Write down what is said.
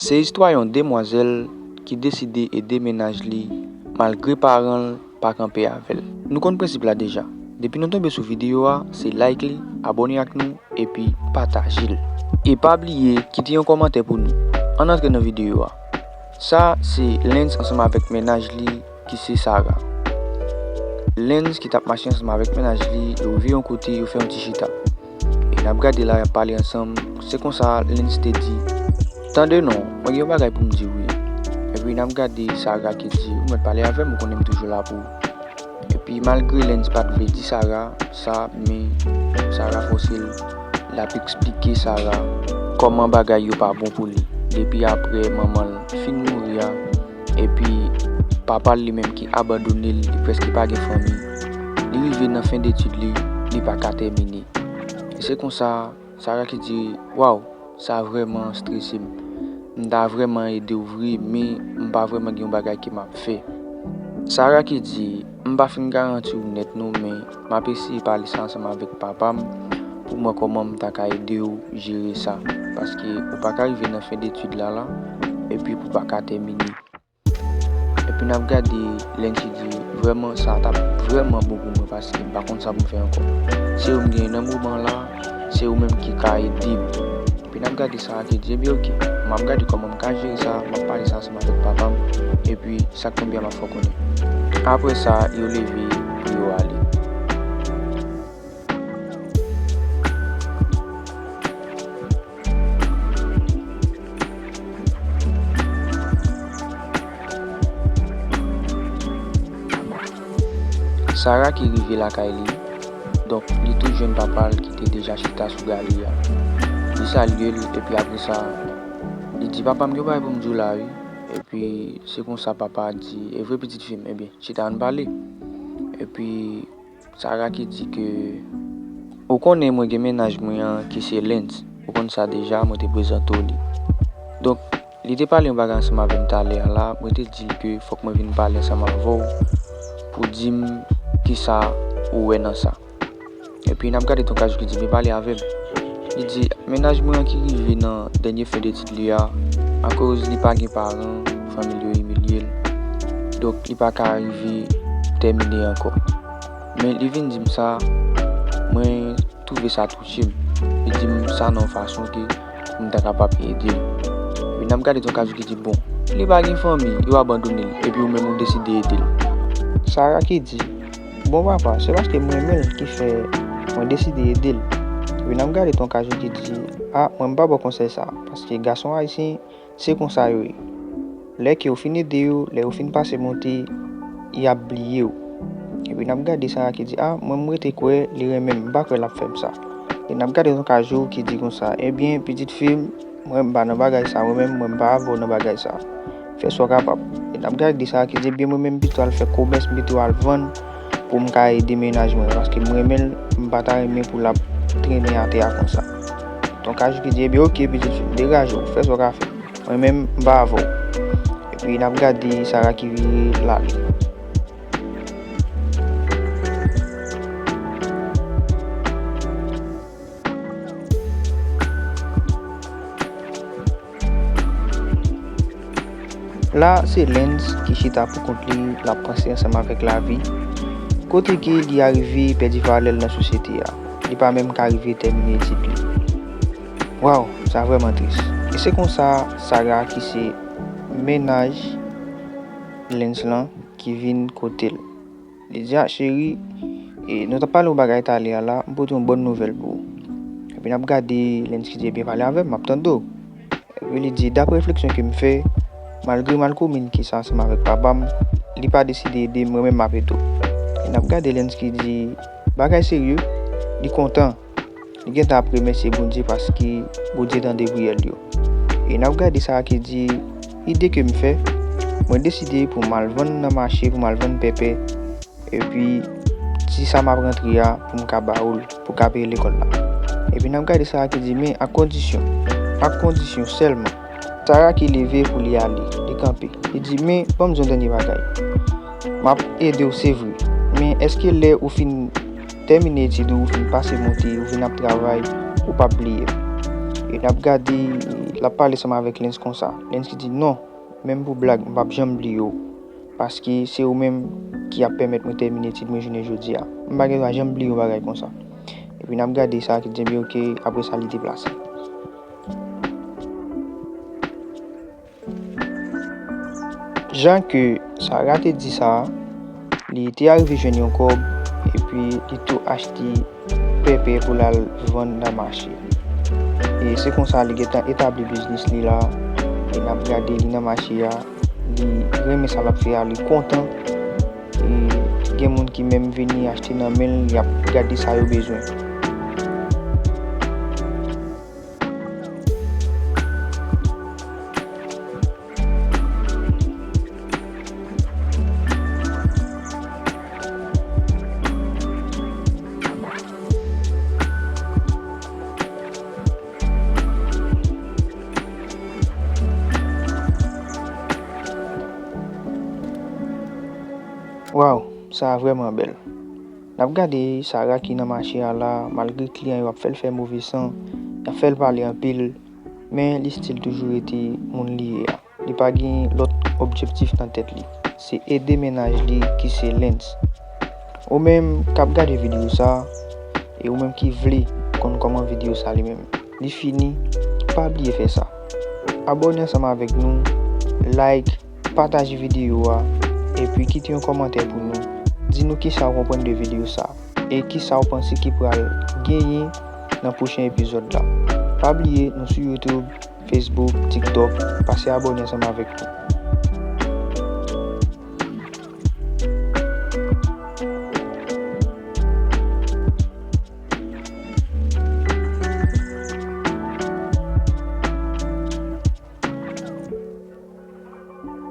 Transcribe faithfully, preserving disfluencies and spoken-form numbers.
Se istwa yon demwazèl ki deside ede mennaj li malgre paran l pa kanpe avè l. Nou konn prensip la deja. Depi nou tonbe sou videyo a, se like li, abòne ak nou, epi pataje l. E pa bliye kite yon kòmantè pou nou. Ann antre nan videyo a. Sa se Lens ansanm avèk mennaj li ki se Sarah. Lens ki t ap mache ansanm avèk mennaj li, yo rive yon kote, yo fè yon ti chita. E n ap gade la, y ap pale ansanm. Se konsa Lens te di, "Tande non, mwen gen yon bagay pou m di w, wi." Epi n ap gade Sarah ki di, "Ou mèt pale avè m, ou konnen m toujou la pou ou." Epi malgre Lens pa t vle di Sarah sa, men Sarah fòse l, l ap eksplike Sarah kòman bagay yo pa bon pou li. Depi apre manman l fin mouri a, epi papa l li menm ki abandone l, li prèske pa gen fanmi. Li rive nan fen detid li, li pa ka tèmine. E se konsa, Sarah ki di, "Waw, sa vrèman strese m. M ta vrèman ede w vre, men m pa vrèman gen yon bagay ke m ap fè." Sarah ki di, "M pa fin garanti w nèt non, men m ap eseye pale sa ansanm avèk papa m pou m wè kòman m ta ka ede w jere sa. Paske ou pa ka rive nan fen detid la la, epi pou pa ka tèmine." Epi n ap gade Lens ki di, "Vrèman, sa t ap vrèman bon pou mwen paske m pa konn sa pou m fè ankò. Se ou m genyen nan moman la, se ou menm ki ka ede m." Epi n ap gade Sarah ki di, "Ebyen, oke, m ap gade kòman m ka jere sa, m ap pale sa ansanm avèk papa m, epi sa k tonbe a, m ap fè w konnen." Apre sa, yo leve pou yo ale. Sarah ki rive lakay li, donk li tou jwenn papa l ki te deja chita sou galri a. Li salye l, epi apre sa, li di, "Papa, m gen yon bagay pou m di w la, wi." Epi se konsa papa a di, "E vre, pitit fi m? Ebyen, chita ann pale." Epi Sarah ki di ke, "Ou konnen mwen gen mennaj mwen an ki se Lens. Ou konn sa deja, mwen te prezante w li. Donk, li te pale yon bagay ansanm avè m talè a la, mwen te di l ke fòk mwen vin pale ansanm avè w pou di m kisa ou wè nan sa." Epi n ap gade Ton Kajou ki di, "Vin pale avè m." Li di, mennaj mwen an ki rive nan dènye fen detid li a, akoz li pa gen paran, fanmi l yo imilye l. Donk, li pa ka rive tèmine ankò. Men li vin di m sa, mwen twouve sa touche m. Li di m sa nan yon fason ke m ta kapab ede l. Epi n ap gade Ton Kajou ki di, "Bon, li pa gen fanmi, yo abandone l, epi ou menm ou deside ede l." Sarah ki di, "Bon papa, se paske m renmen l ki fè mwen deside ede l." Epi n ap gade Ton Kajou ki di, "A, mwen m pa ba w konsèy sa, paske gason ayisyen, se konsa yo ye. Lè ke w fin ede yo, lè yo fin pase monte, y ap bliye w." Epi n ap gade Sarah ki di, "A, mwen m rete kwè li renmen m, m pa kwè l ap fè m sa." E n ap gade Ton Kajou ki di konsa, "Ebyen, pitit fi m, mwen m pa nan bagay sa, mwen menm, mwen m pa avè w nan bagay sa. Fè sa w kapab." E n ap gade Sarah ki di, "Ebyen, mwen menm, m pito al fè komès, m pito al vann pou m ka ede mennaj mwen, paske m renmen l, m pa ta renmen pou l ap trennen atè a konsa." Ton Kajou ki di, "Ebyen, oke, pitit fi m, degaje w, fè sa w ka fè. Mwen menm, m pa avè w." Epi n ap gade Sarah ki vire l ale. La, se Lens ki chita pou kont li, l ap panse ansanm avèk lavi. Kote ke li arive pèdi valè l nan sosyete a. Li pa menm ka rive tèmine etid li. Waw, sa vrèman tris. E se konsa, Sarah ki se mennaj Lens lan ki vin kote l. Li di, "A, cheri, e, nou t ap pale yon bagay talè a la, m pote yon bòn nouvèl pou ou." Epi n ap gade Lens ki di, "Ebyen, pale avè m, m ap tande w." Epi li di, "Daprè refleksyon ke m fè, malgre m al kominike sa ansanm avèk papa m, li pa deside ede m, mwen menm m ap ede w." E n ap gade Lens ki di, "Bagay serye?" Li kontan. Li gentan ap remèsye Bondye paske Bondye tande priyè l yo. E n ap gade Sarah ki di, "Ide ke m fè, mwen deside pou m al vann nan mache, pou m al vann pèpè, epi ti sa m ap rantre a, pou m ka ba ou l, pou w ka peye lekòl la." Epi n ap gade Sarah ki di, "Men ak kondisyon, ak kondisyon sèlman." Sarah ki leve pou li ale, li kanpe. Li di, "Men, ban m di w yon dènye bagay. M ap ede w, se vre. Men èske lè ou fin tèmine etid ou, ou fin pase monte, ou vin ap travay, ou p ap bliye m?" E n ap gade, l ap pale ansanm avèk Lens konsa. Lens ki di, "Non, menm pou blag, m p ap janm bliye w. Paske se ou menm ki ap pèmèt mwen tèmine etid mwen jounen jodi a. M pa gen dwa janm bliye yon bagay konsa." Epi n ap gade sa ki di, "Ebyen, oke," apre sa, li deplase. Jan ke Sara te di sa, li te arive jwenn yon kòb, epi li tou achte pèpè pou l al vann nan mache. E se konsa li gentan etabli biznis li la, e n ap gade li nan mache a, li renmen sa l ap fè a, li kontan. E gen moun ki menm vini achte nan men l, y ap gade sa yo bezwen. Waw, sa vrèman bèl. N ap gade Sara ki nan mache a la, malgre kliyan yo ap fè l fè move san, y ap fè l pale anpil, men li still toujou rete moun li ye a. Li pa gen lòt objektif nan tèt li. Se ede mennaj li ki se Lens. Ou menm k ap gade videyo sa, e ou menm ki vle konn kòman videyo sa li menm li fini, pa bliye fè sa. Abòne ansanm avèk nou, like, pataje videyo a, epi kite yon kòmantè pou nou. Di nou kisa w konprann de videyo sa, e kisa w panse ki pral genyen nan pwochen epizòd la. Pa bliye, nou sou YouTube, Facebook, TikTok, pase abòne ansanm avèk nou.